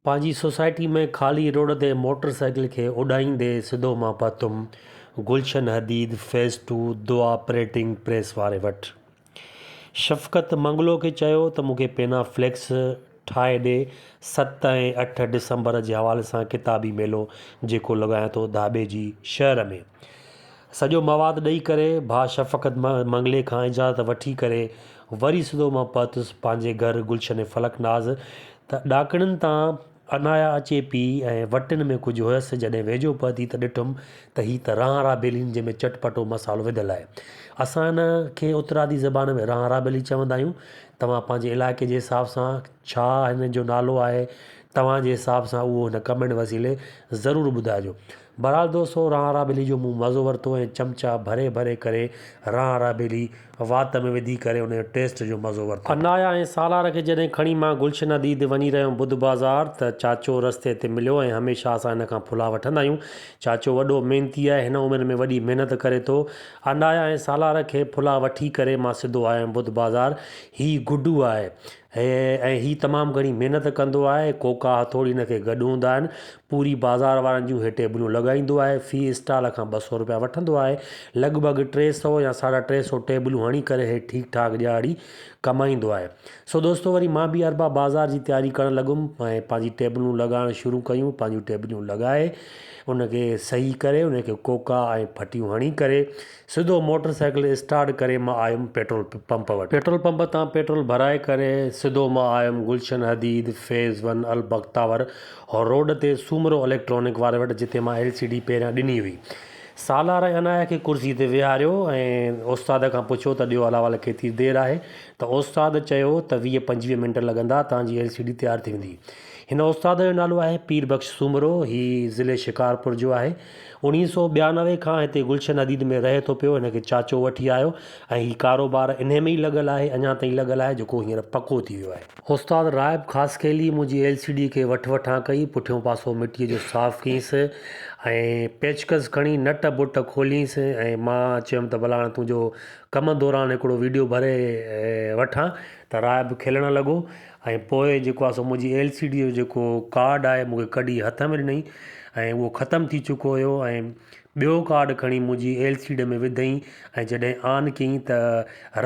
پنهنجي سوسائٽي ۾ خالي روڊ تي موٽر سائيڪل کي اڏائيندي سڌو مان پهتم گلشن حديد فيز ٽو دعا پرنٽنگ پريس واري وٽ. شفقت منگلو کي چيو ته مون کي پينا فليڪس ٺاهي ڏي 7 ۽ 8 ڊسمبر جي حوالي سان ڪتابي ميلو جيڪو لڳايان ٿو ڌاٻيجي شهر ۾. سڄو مواد ڏئي ڪري ڀاء شفقت منگلي کان اجازت وٺي ڪري وري سڌو مان پهتس پنهنجي گهر گلشن فلڪ ناز ته ڏاڪڻين تان عنايا اچي پئي ۽ وٽن ۾ ڪجهه هيس جڏهن ويجهو پهتي ته ڏٺم ته هي ته رانهه رابيلين جنهن ۾ چٽپٽو مصالحو وڌل آهي. اسان ان کي اترادي زبان ۾ رانهه رابيلي چوندا آهيون. توهان پنهنجي علائقي جي حساب سان ڇا هن جو نالو آهي توهان جي حساب سان اهو هن ڪمينٽ وسيلي ضرور ٻڌائجو. بھرحال دوستو رانهه رابيلي جو مون مزو ورتو ۽ چمچا ڀري ڀري ڪري رانهه رابيلي وات ۾ وڌي ڪري ان جو ٽيسٽ جو مزو ورتو. عنايا ۽ سالار کي جڏهن کڻي مان گلشن حديد وڃي رهيم ٻڌ بازار ته چاچو رستي تي مليو ۽ هميشه اسان هن کان ڦلا وٺندا آهيون. چاچو وڏو محنتي آهي هن عمر ۾ وڏي محنت ڪري ٿو. عنايا ۽ سالار کي ڦلا وٺي ڪري مان سڌو آيم ٻڌ بازار. هي گڊو آهي. ۽ هي تمام گهڻي محنت ڪندو آهي، ڪوڪا هٿوڙي هن کي گڏ هوندا آهن، پوري بازار وارن جون هي ٽيبلون لڳائيندو آهي، في اسٽال کان 200 روپيا وٺندو آهي، لڳ ڀڳ 300 يا 350 ٽيبلون هڻي ڪري هي ٺيڪ ٺاڪ ڏهاڙي ڪمائيندو آهي. سو دوستو وري مان به اربع بازار جي تياري ڪرڻ لڳم ۽ پنهنجي ٽيبلون لڳائڻ شروع ڪيون، پنهنجون ٽيبلون لڳائي ان کي صحيح ڪري ان کي ڪوڪا ۽ ڦٽيون هڻي ڪري سڌو موٽر سائيڪل اسٽارٽ ڪري مان آيم پيٽرول پمپ وٽ. پيٽرول پمپ تان پيٽرول ڀرائي ڪري سڌو مان آيم Gulshan Hadeed phase one البختاور road تي سومرو اليڪٽرانڪ واري وٽ جتي مان ايل سي ڊي پهريان ڏني هئي. سالار ۽ عنايا کي ڪرسي تي ويهاريو ۽ استاد کان پڇيو ته ڏيو الاوال ڪيتري دير آهي ته استاد چيو ته 20 25 منٽ لڳندا توهان جي ايل سي ڊي تيار ٿي ويندي. هن استاد جو نالو آهي پير بخش سومرو هي ضلعي شڪارپور جو آهي. 1992 کان هتي گلشن حديد ۾ رهي ٿو پيو، هن کي چاچو وٺي آيو ۽ هي ڪاروبار انهي ۾ ئي لڳل آهي، اڃا تائين لڳل آهي جيڪو هينئر پڪو ٿي ويو آهي. استاد راهب خاصخيلي منهنجي ايل سي ڊي کي وٺ وٺان ڪئي، پٺيون پاسو مٽيء جو صاف ڪيس ۽ پيچڪس کڻي نٽ بوٽ کوليس ۽ مان چيم ته ڀلا هاڻي تنهنجو ڪم دوران هڪڙو ويڊيو ڀري وٺان ته راهب کلڻ لڳو ۽ پوء جيڪو آهي سو منهنجي ايل سي ڊي جو جيڪو ڪارڊ آهي مون کي ڪڍي هٿ ۾ ڏنائين ۽ اهو ختم ٿي چڪو هيو ۽ ٻيو ڪارڊ کڻي منهنجي ايل سي ڊي ۾ وڌئين ۽ جڏهن آن ڪيائين ته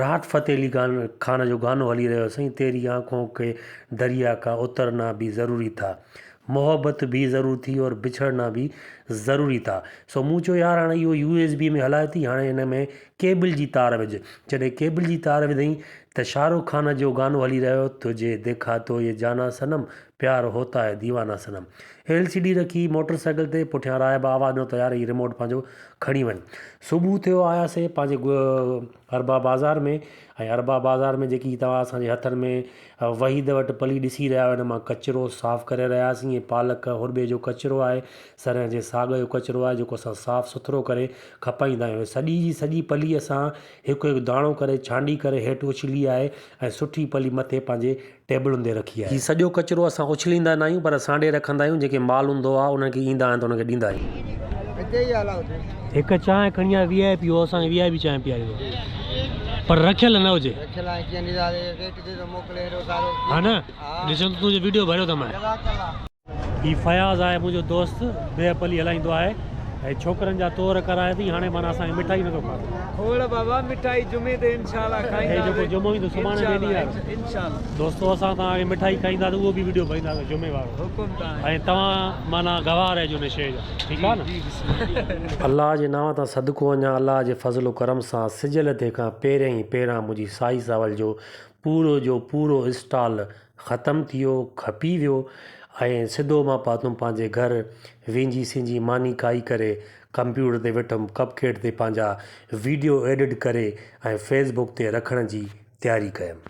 راحت فتح علي گان خان جو گانو هلي رهيو هو سائين تيري آنکون ڪي دريا ڪا اترنا ڀي ضروري ٿا محبت ڀي ضرور ٿي اور بڇڙنا ڀي ضروري ٿا سو مون چيو يار هاڻي اهو يو ايس بي ۾ هلائي ٿي هاڻي هن ۾ ڪيبل جي تار وجهه جڏهن ڪيبل جي تار وڌئين ته شاهه رخ خان جو گانو هلي رهيو تجهي ديکا تو يي جانا صنم پيار هوتا هي ديوانا صنم ايل سي ڊي رکي موٽر سائيڪل تي پٺيان راهب آواز ڏنو ته يار هي ريموٽ پنهنجو کڻي وڃ صبح ٿيو آياسي پنهنجي اربع بازار ۾ ۽ اربع بازار ۾ جيڪي توهان اسان جي هٿن ۾ وحيد وٽ پلي ڏسي رهيا آهيو ان مان ڪچرو صاف ڪري رهياسين ۽ پالڪ هرٻي جو ڪچرو آهي سرهن جي ساڳ جو ڪچرو آهي جيڪو اسان صاف سٿرو ڪري کپائيندا آهيون سڄي جي سڄي پلي اسان هڪ هڪ داڻو ڪري ڇانڊي ڪري هيٺ اڇلي آهي ۽ سٺي پلي مٿي پنهنجي ٽيبلن تي رکي آهي. هي سڄو ڪچرو اسان اڇليندا نه آهيون پر سانڍي رکندا آهيون جيڪي مال هوندو آهي انهن کي ايندا آهن ته انهن کي ڏيندا آهيون. هڪ چانهه کڻي آ وي آء پي هو اسان کي وي آء پي چانهه پياريندو پر رکيل نه هجي. ها نه ڏسو ته تنهنجو ويڊيو ڀريو اٿم. هي فياض آهي منهنجو دوست بيهه پلي هلائيندو آهي ۽ ڇوڪرن جا طور ڪرايا اٿئي هاڻي معنيٰ اسان کي مٺائي نٿو کارائي. کوڙ بابا مٺائي جمعي تي انشاء الله کائينداسين. هي جيڪو جمعو ايندو سڀاڻي ٻئي ڏينهن وارو. انشاء الله. دوستو اسان توهان کي مٺائي کائينداسين اهو به ويڊيو ڀرينداسين جمعي وارو. حڪم توهان ۽ توهان معنيٰ گواهه رهجو ان شيء جا ٺيڪ آهي نه. جي جي الله جي نانء تان صدقو وڃان الله جي فضل و ڪرم سان سج لٿي کان پهريان ئي پهريان منهنجي سائي ساول جو پورو جو پورو اسٽال ختم ٿي ويو، کپي ويو ۽ سڌو مان پاتم پنهنجي گهر، وينجهي سينجهي ماني کائي ڪري ڪمپيوٽر تي ويٺم ڪپ ڪيٽ تي پنهنجا ويڊيو ايڊٽ ڪري ۽ فيس بڪ تي رکڻ جي تياري ڪيم.